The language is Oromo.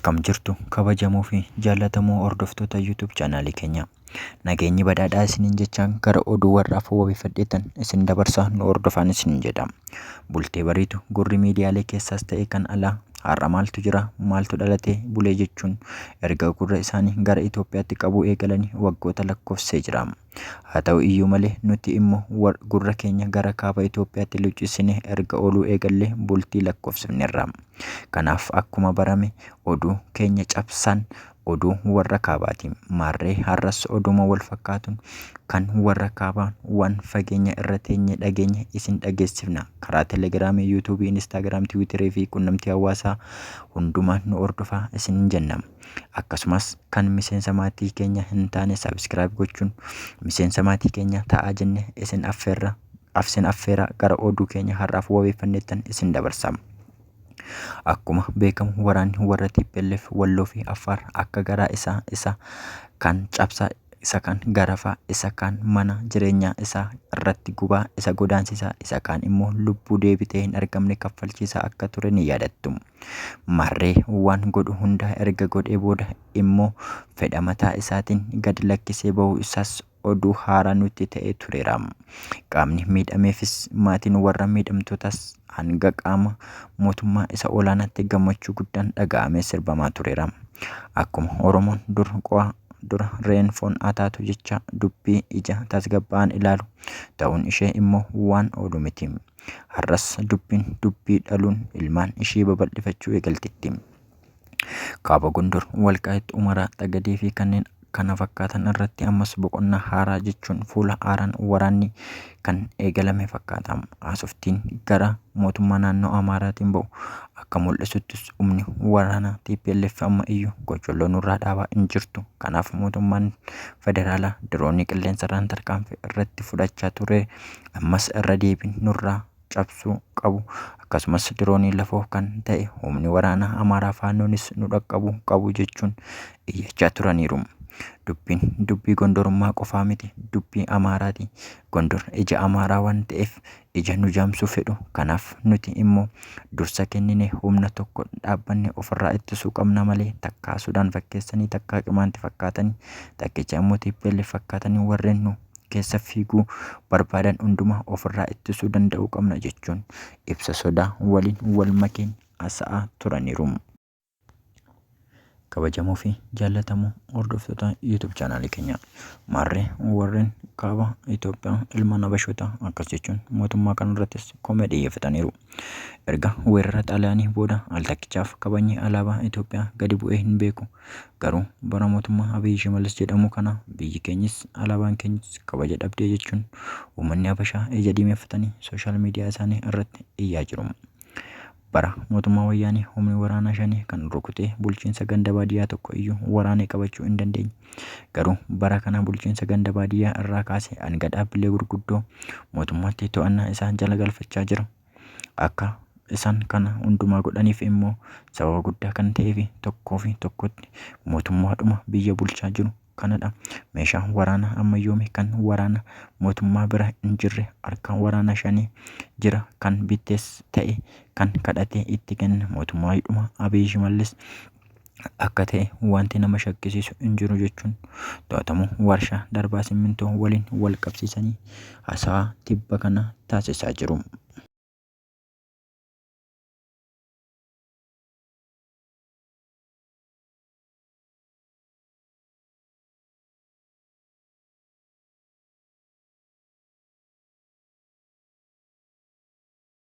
Akkam jirtu kabajamoo fi jaallatamoo hordoftoota YouTube chaanaalii keenyaa. Nageenyi badhaadhaa isiniin jechaan gara oduu warraaf wabeeffadheettan isin dabarsaa nu hordofaan isiniin jedha. Bultee bariitu gurri miidiyaalee keessaas ta'e kan alaa har'a maaltu jira maaltu dhalatee bulee jechuun erga gurra isaanii gara Itoophiyaatti qabuu eegalanii waggoota lakkoofsee jira. Haa ta'u iyyuu malee nuti immoo gurra keenya gara kaaba Itoophiyaatti luccissine erga ooluu eegallee bultii lakkoofsifneerra. Kanaaf akkuma barame oduu keenya cabsaan oduu warra kaabaati. Maarree har'as oduma wal fakkaatuun kan warra kaabaa waan fageenya irra teenye dhageenye isin dhageessifna. Karaa Telegiraamii, Yuutuubii, Inistaagiraam, Tiwiiterii fi qunnamtii hawaasaa hundumaan nu hordofaa isin jenna. Akkasumas kan miseensa maatii keenya hin taane subscribe gochuun miseensa maatii keenya ta'aa jenne isin affeerra afsin affeera gara oduu keenya har'aaf wabeeffanneettan isin dabarsa. Akkuma beekamu waraanni warra tplf Walloo fi Affaar akka garaa isaa isa kaan cabsaa, isa kaan garafaa, isa kaan mana jireenyaa isaa irratti gubaa isa godaansisaa, isa kaan immoo lubbuu deebitee hin argamne kaffalchiisaa akka ture ni yaadattu. Maarree waan godhu hundaa erga godhee booda immoo fedha mataa isaatiin gad lakkisee bahuu isaas oduu haaraa nutti ta'ee tureera. Qaamni miidhameefis maatiin warra miidhamtootaas hanga qaama mootummaa isa olaanaatti gammachuu guddaan dhaga'amee sirbamaa tureera. Akkuma Oromoon dur qo'aa dura re'een foon ataatu jecha dubbii ija tasgabbaa'aan ilaalu ta'uun ishee immoo waan oolu miti. Har'as dubbiin dubbii dhaluun ilmaan ishii babal'ifachuu eegalteetti. Kaaba Gondor, Walqaayit, Umaraa, Xagadee fi kanneen kana fakkaatan irratti ammas boqonnaa haaraa jechuun fuula haaraan waraanni kan eegalame fakkaata. Haasoftiin gara mootummaa naannoo Amaaraatiin ba'u akka mul'isuttis humni waraanaa tplf amma iyyuu qocholloo nurraa dhaabaa hin jirtu. Kanaaf mootummaan federaalaa diroonii qilleensarraan tarkaanfii irratti fudhachaa ture ammas irra deebiin nurraa cabsuu qabu akkasumas diroonii lafoo kan ta'e humni waraanaa Amaaraa Faannoonis nu dhaqqabuu qabu jechuun iyyachaa turaniiru. Dubbiin dubbii Gondorummaa qofaa miti dubbii Amaaraati. Gondor ija Amaaraa waan ta'eef ija nu jaamsuu fedhu. Kanaaf nuti immoo dursa kennine humna tokko dhaabbanne ofirraa ittisuu qabna malee takkaa Sudaan fakkeessanii takkaa Qimaanti fakkaatanii takkicha immoo tplf fakkaatanii warreen nu keessa fiiguu barbaadan hundumaa ofirraa ittisuu danda'uu qabna jechuun ibsa sodaa waliin wal makeen haasa'aa turaniiru. Kabajamoo fi jaallatamoo hordoftoota YouTube chaanaalii keenyaa. Maarree warreen kaaba Itoophiyaa ilmaan Habashootaa akkas jechuun mootummaa kanarrattis komee dhiyyeeffataniiru. Erga weerara Xaaliyaanii booda al takkichaaf kabajni alaabaa Itoophiyaa gadi bu'ee hin beeku. Garuu bara mootummaa Abiy Shimallis jedhamu kana biyyi keenyis alaabaan keenyis kabaja dhabdee jechuun uummanni Habashaa ija diimeffatanii sooshaal miidiyaa isaanii irratti iyyaa jiru. Bara mootummaa Wayyaanee humni waraanaa Shanee kan rukutee bulchiinsa ganda baadiyyaa tokko iyyuu waraanee qabachuu hin dandeenye. Garuu bara kana bulchiinsa ganda baadiyyaa irraa kaasee hanga dhaabbilee gurguddoo mootummaatti to'annaa isaa jala galfachaa jira. Akka isaan kana hundumaa godhaniif immoo sababa guddaa kan ta'ee fi tokkoo fi tokkotti mootummaadhuma biyya bulchaa jiru kanadha. Meeshaa waraanaa ammayyoome kan waraana mootummaa bira hin jirre harka waraana Shanee jira kan bittees ta'e kan kadhatee itti kenne mootummaadhuma Abiy Shimallis akka ta'e wanti nama shakkisiisu hin jiru jechuun to'atamuu warshaa darbaa simmintoo waliin wal qabsiisanii haasawaa tibba kana taasisaa jiru.